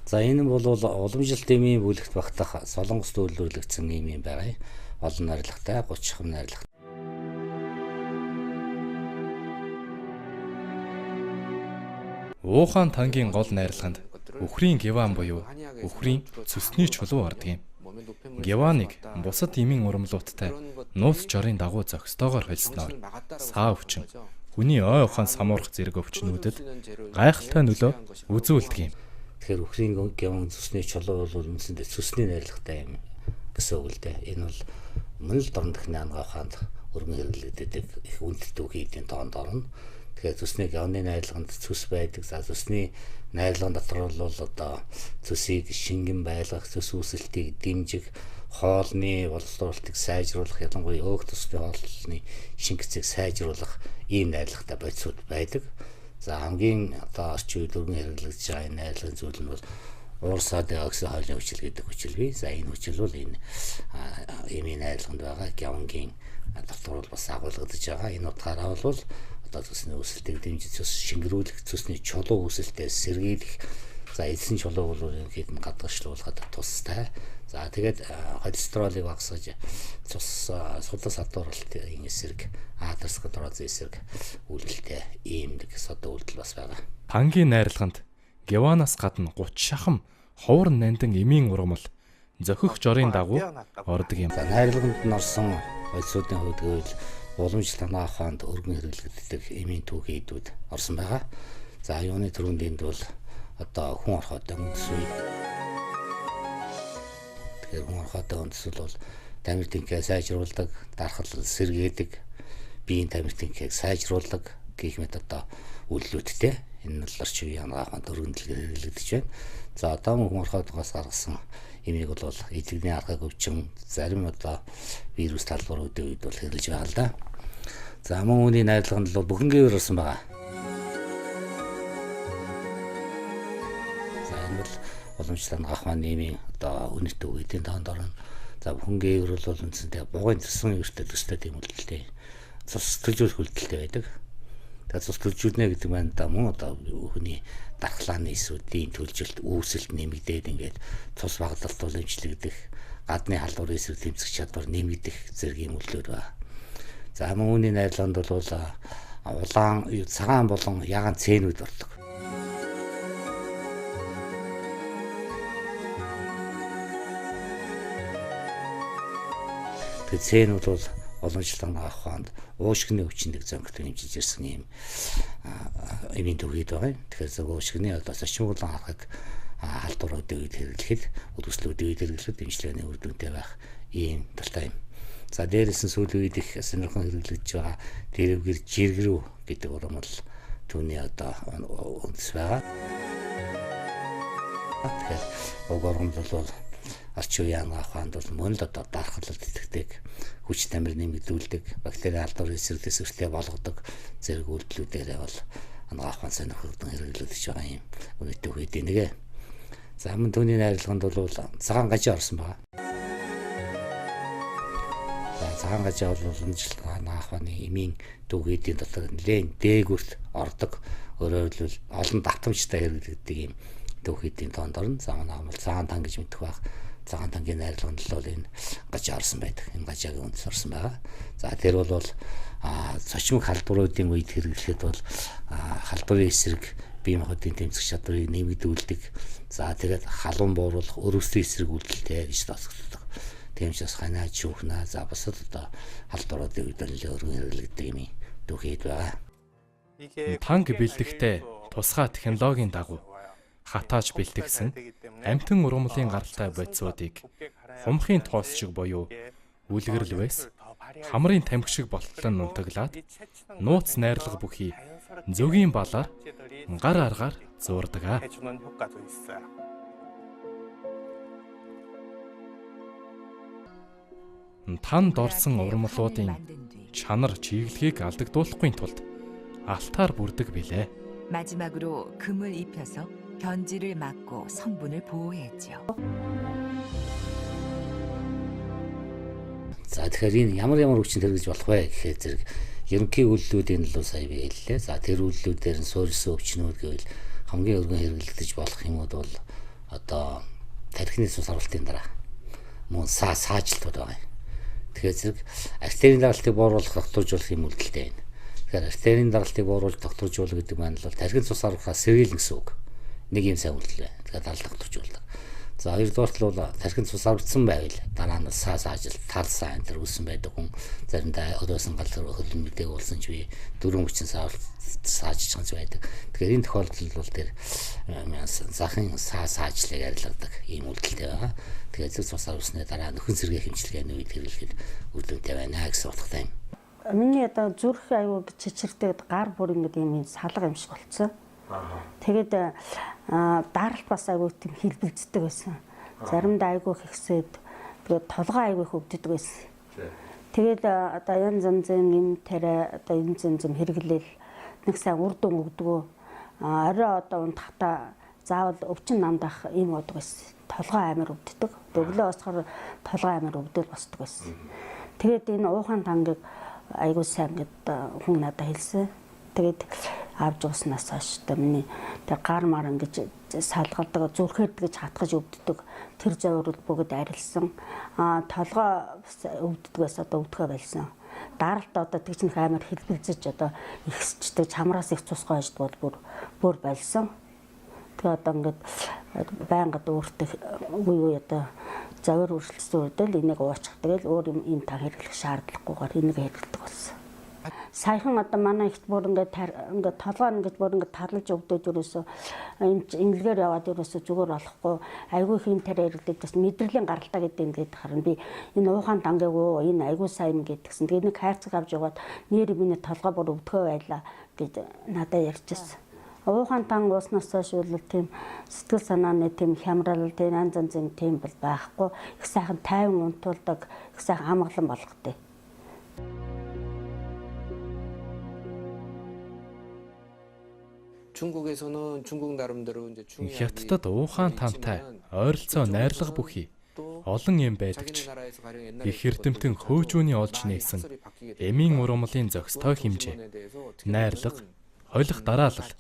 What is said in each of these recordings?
За энэ бол уламжлалт эмийн бүлэгт багтах Солонгост үйлдвэрлэгдсэн эм юм байгаа. Олон найрлагатай 30 хам найрлага. Уухаан тангийн гол найрлаганд үхрийн геван буюу үхрийн цөсний чулуу ордог юм. Геваныг бусад эмийн урмлуудтай нууц жорын дагуу зохистойгоор холсноор саа өвчин, хүний ой ухаан самуурах зэрэг өвчнүүдэд гайхалтай нөлөө үзүүлдэг юм. Тэгэхээр үхрийн геван цөсний чулуу бол үндсэндээ цөсний найрлагатай юм гэсэн үг л дээ. Энэ бол мөн л дорн дахны анагаах ухаанд өргөн хэрэглэгддэг их үнэтэй түүхийдийн тоонд орно. Тэгэхээр цөсний геваны найрлаганд цөс байдаг. За цөсний найрлага дотор бол одоо цөсийг шингэн байлгах, цөс үүсэлтийг дэмжих, хоолны боловсруулалтыг сайжруулах, ялангуяа өөх төсний хоолны шингэцийг сайжруулах ийм найрлагатай бодисууд байдаг. За хамгийн одоо орчин үед өргөн хэрэглэгдэж байгаа энэ найрлагын зүйл нь бол уурсаа диоксид хоолны хүчил гэдэг хүчил бий. За энэ хүчил бол энэ эмийн найрлаганд байгаа гявангийн дотор бол бас агуулгадж байгаа. Энэ утгаараа бол одоо цөсний үүсэлтийг дэмжиж, цөс шингэрүүлэх, цөсний чулуу үүсэлтээ сэргийлэх. За эзэн чулуу бол ерөнхийд нь гадагшлуулахад тустай. За тэгээд холестеролыг багасгаж, цус судлаа садууралтын эсрэг, атеросклерозын эсрэг үйлдэлтэй ийм нэг содон үйлдэл бас байгаа. Тангийн найрлаганд геванаас гадна 30 шахам ховор нандин эмийн ургамал зохих жорын дагуу ордог юм. За найрлаганд нь орсон бодисуудын хувьд гэвэл уламжлалт анагаах ухаанд өргөн хэрэглэгддэг эмийн түүхий эдүүд орсон байгаа. За юуны түрүүнд энд бол одоо хүн орхоотой үндэс үе. Тэгэхээр хүн орхоотой үндэс бол тамир тэнхээ сайжруулдаг, дархал сэргээдэг, биеийн тамир тэнхээг сайжруулдаг гэх мэт одоо үйлдэлүүдтэй. Энэ нь бол орчин үеийн анагаах ухаанд өргөн дэлгэр хэрэглэгдэж байна. За одоо хүн орхоодоос гаргасан эмийг бол эдлэгний аргаг өвчин, зарим одоо вирус талбаруудын үед бол хэрэглэж байгаа л да. За мөн үүний найрлаганд бол бүхэн гэвэр орсон байгаа. За энэ бол уламжлалт анагаах ухааны эмийн одоо үнэт үеийн тоонд орно. За бүхэн гэвэр бол үндсэндээ бугын цэсэн эвэртэй төстэй тийм үйлдэлтэй. Цус төлжүүлэх үйлдэлтэй байдаг. Тэгээ цус төлжүүлнэ гэдэг маань да мөн одоо хүний дархлааны эсүүдийн төлжилт үүсэлт нэмэгдээд ингээд цус багадалт бол эмчлэгдэх, гадны халдвар эсрэг тэмцэх чадвар нэмэгдэх зэрэг юм үйлдэлүүд байна. За мөн үүний найрлаганд бол улаан цагаан болон ягаан цээнүүд ордог. Тэгээ цээнүүд бол уламжлалт анагаах ухаанд уушгины өвчнөд зөнгөтэй хэмжиж ирсэн юм эмийн төвхийд байгаа юм. Тэгэхээр зөв уушгины одоо сочмоглон харахад халдваруудын үед хэрэглэхэд, үдгслүүдийн үед хэрэглэхэд эмчилгээний үр дүнтэй байх ийм талтай юм. За дээрээс нь сүүлийн үед их сонирхон хэрэглэгдэж байгаа дэрвгэр жиргэрүү гэдэг урам бол түүний одоо үндэс байгаа. Тэгэхээр уг урам бол орчин үеийн анагаах ухаанд бол мөн л одоо дархлалт итгэдэг, хүч тамир нэмэгдүүлдэг, бактери халдвар эсрэг төсвөртэй болгодог зэрэг үйлдэлүүдээрээ бол анагаах ухаан сонирхогдсон хэрэглэгдэж байгаа юм үнэтэй үедээ нэгэ. За мөн түүний найрлаганд бол цагаан гажаа орсон байгаа. За цагаан гажаа бол уламжлалт анагаах ухааны эмийн түүхийдийн дотор нэлээд дээгүүрт ордог. Өөрөөр хэлбэл олон давтамжтай хэрэглэгддэг юм түүхийдийн тоонд орно. За манай бол цагаан тан гэж мэдэх байх. Цагаан тангийн найрлаганд бол энэ гажаа орсон байдаг. Энэ гажаагийн үндэс орсон байгаа. За тэр бол цочмог халдваруудын үед хэрэглэхэд бол халдварын эсрэг бие махбодын тэмцэх чадварыг нэмэгдүүлдэг. За тэгээд халуун бууруулах, өрөвслийн эсрэг үйлдэлтэй гэж тооцогддог. Тийм ч бас ханаа чүүхнаа за бусад одоо халдваруудын үед нэлээд өргөн хэрэглэгддэг юм түүхийд байгаа. Танг бэлдэхдээ тусгай технологийн дагуу хатааж бэлтгэсэн амтан ургамлын гаралтай бодисуудыг хумхын тоос шиг буюу үлгэрлвэс хамрын тамхи шиг болтлон нунтаглаад нууц найрлага бүхий зөгийн балаар гар аргаар зуурдаг. Танд орсон урмлуудын чанар чиглэгийг алдагдуулахгүй тулд алтаар бүрдэг билээ. 마지막으로 금을 입혀서 변질을 막고 성분을 보호했죠. За тэгэхээр энэ ямар ямар өвчин хэрэгжиж болох вэ гэхээр зэрэг ерөнхий үйлдэлүүдийн л сая би хэллээ. За тэр үйлдэлүүдээр нь суурьсан өвчнүүд гэвэл хамгийн өргөн хэрэглэгдэж болох юмуд бол одоо тархины цус харуултын дараа мөн саажилтууд байгаа юм. Тэгэхээр зэрэг артерийн даралтыг бууруулах, тогтворжуулах юм үйлдэлтэй байна. Тэгэхээр артерийн даралтыг бууруулж тогтворжуулах гэдэг маань бол тархины цус харуулахаас сэргийлнэ гэсэн үг. Нэг юм сайн үйлдэл байна. Тэгэхээр даралт тогтворжуулдаг. За хоёрдугаарт л бол тархинд цус авагдсан байвал дараа нь саажилт, тал саа энэ төр үүссэн байдаг хүн заримдаа өрөөсөн гал хөлн мэдээг болсон ч би дөрвөн хүчин саажиж байгаа ч байдаг. Тэгэхээр энэ тохиолдолд бол тэр захын саажлыг арилгадаг ийм үйлдэлтэй байгаа. Тэгэхээр зүг цус авсны дараа нөхөн сэргээх хэмжлэгээний үед хэрэглэхэд үр дүнтэй байна гэсэн утгатай юм. Миний одоо зүрх аюу чичирдэг, гар бүр ингэ юм салга юм шиг болцсон. Тэгээд даралт бас айгүй тийм хэлбэлздэг байсан. Заримдаа айгүй хэгсээд тэгээд толгой айгүй хөвддөг байсан. Тэгээд одоо янз янзын юм тариа одоо янз янз юм хэрэглээл нэг сайн үр дүн өгдөгөө. Орой одоо унтахтаа заавал өвчин намдах юм удаг байсан. Толгой амар өвддөг. Өглөө босохоор толгой амар өвдөл босдог байсан. Тэгээд энэ уухан тангийг айгүй сайн гэд хүн надад хэлсэн. Тэгээд авч ууснаас хойш одоо миний тэр гар мар ингэж салгалдаг, зүрхээр тэгж хатгаж өвддөг тэр зовирол бүгд арилсан. Толгой өвддөг байсан, одоо өвдөхөө болсон. Даралт одоо тэгж нэг амар хэлбэлзэж одоо ихсчдэг, чамраас их цус гойжд бол бүр болсон. Тэгээ одоо ингээд байнга өөртөө үе үе одоо зовир өрсөлдсөн үедэл энийг уучих. Тэгэл өөр юм та хэрэглэх шаардлагагүйгээр энийг хэрэглэдэг болсон. Саяхан одоо манай ихт бүр ингээд ингээд толгой ингээд бүр ингээд тарлаж өвдөж ерөөсөө ингэлгээр яваад ерөөсөө зүгээр болохгүй айгүй хийм тариа хэрэглээд бас мэдрэлийн гаралтай гэдэг ингээд харна. Би энэ уухан дангийг уу энэ айгүй сайн юм гэдгсэн. Тэгээ нэг хайрцаг авч яваад нэр миний толгой бүр өвдгөө байлаа гэж надад ярьжсэн. Уухан тан ууснаас хойш бол тийм сэтгэл санааны тийм хямрал, тийм янз янзын тийм бол байхгүй. Их сайхан тайван унтуулдаг, их сайхан амгалан болгодог. Хятадд уухан тантай ойролцоо найрлага бүхий олон юм байдаг ч их эрдэмтэн хөөжүүний олж нээсэн эмийн ургамлын зохистой хэмжээ, найрлага, холих дараалал,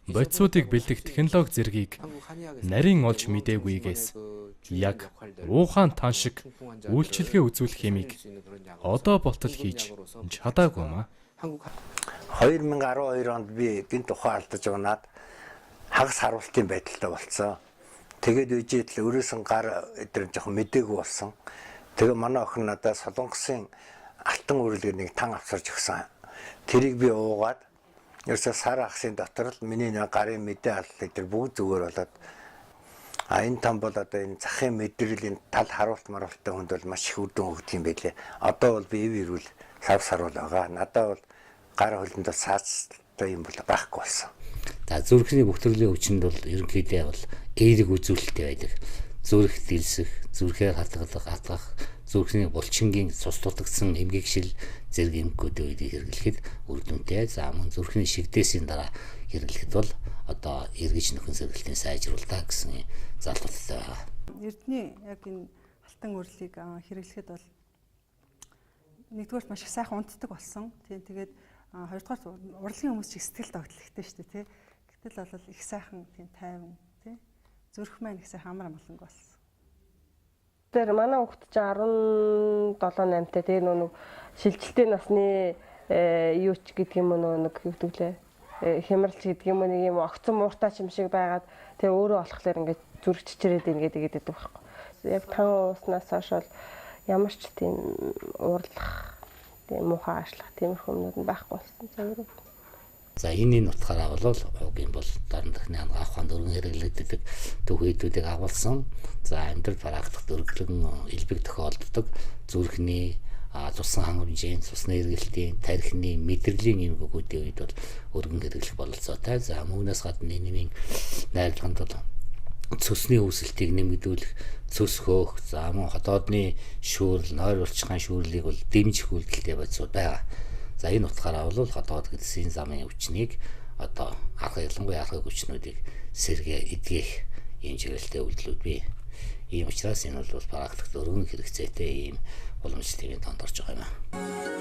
бодисуудыг бэлдэх технологи зэргийг нарийн олж мэдээгүйгээс яг уухан тан шиг үйлчилгээ үзүүлэх юмыг одоо болтол хийж чадаагүй юм аа. 2012 онд би гинт ухаан алдаж унаад хагас харуултын байдалтай болцсон. Тэгээд үжид л өрөөсөн гар өдр жоохон мдээгүй болсон. Тэгээ манай охин надад Солонгосын алтан үрэлгээр нэг тан авчирч өгсөн. Тэрийг би уугаад ерөөсөө сар хагасын дотор л миний нэг гарын мэдээ аллаа тэр бүгд зүгээр болоод энэ тан бол одоо энэ захын мэдрэлийн тал харуулт маруулттай хүнд бол маш их үр дүн өгдөг юм байлээ. Одоо бол би эв эрүүл сав саруул байгаа. Надад бол гар хөлөнд бол саацтай юм бол байхгүй болсон. За зүрхний бүх төрлийн өвчнөд бол ерөнхийдөө бол эерэг үзүүлэлттэй байдаг. Зүрх дэлсэх, зүрхээр хатгах, зүрхний булчингийн цус дутагдсан эмгэг шил зэрэг эмгэгүүдийн үед хэрэглэхэд үр дүнтэй. За мөн зүрхний шигдээсийн дараа хэрэглэхэд бол одоо эргэж нөхөн сэргэлтийн сайжруулдаг гэсэн залууттай байгаа. Эрдний яг энэ алтан үрлийг хэрэглэхэд бол нэгдүгээрт маш их сайхан унтдаг болсон. Тийм тэгээд хоёрдугаарт урлагийн хүмүүс ч сэтгэл догтлохтой шүү дээ, тий. Гэтэл бол их сайхан тийм тайван, тий. Зүрх маань их сайхан амар амгаланг болсон. Тэр манай хүүхэд чинь 17 8-тай тэгээ нөө нэг шилжилтийн насны юу ч гэдэг юм уу нөө нэг юу гэдэг лээ хямралч гэдэг юм уу нэг юм огцон мууртай юм шиг байгаад тэгээ өөрөө болохоор ингээд зүрх чичрээд ингээд игээд байдаг байхгүй. Яг тан ууснаас хойш бол ямар ч тийм уурлах, тийм муухай аашлах тиймэрхүү юмнууд нь байхгүй болсон зөвөрөө. За энэ утгаараа бол уугийн бол дорн дахны ангаа ухаанд өргөн хэрэглэгддэг түүхийдүүдийг агуулсан. За амьдрал практикт өргөлөн элбэг тохиолддог зүрхний цусан хангамжийн, цусны эргэлтийн, тархины, мэдрэлийн эмгэгүүдийн үед бол өргөн хэрэглэх бололцоотой. За мөнөөс гадна энэ нэмийн найрлаганд бол цөсний үүсэлтийг нэмэгдүүлэх, цөс хөөх, за мөн ходоодны шүүрэл, нойр булчирхайн шүүрлийг бол дэмжих үйлдэлтэй бодисууд байгаа. За энэ утгаараа бол ходоод гэдсийн замын өвчнийг одоо арга ялангуяа аргыг өвчнүүдийг сэргээ эдгэх ийм чиглэлтэй үйлдэлүүд бий. Ийм учраас энэ бол практикт өргөн хэрэгцээтэй ийм уламжлалтын тоонд орж байгаа юм аа.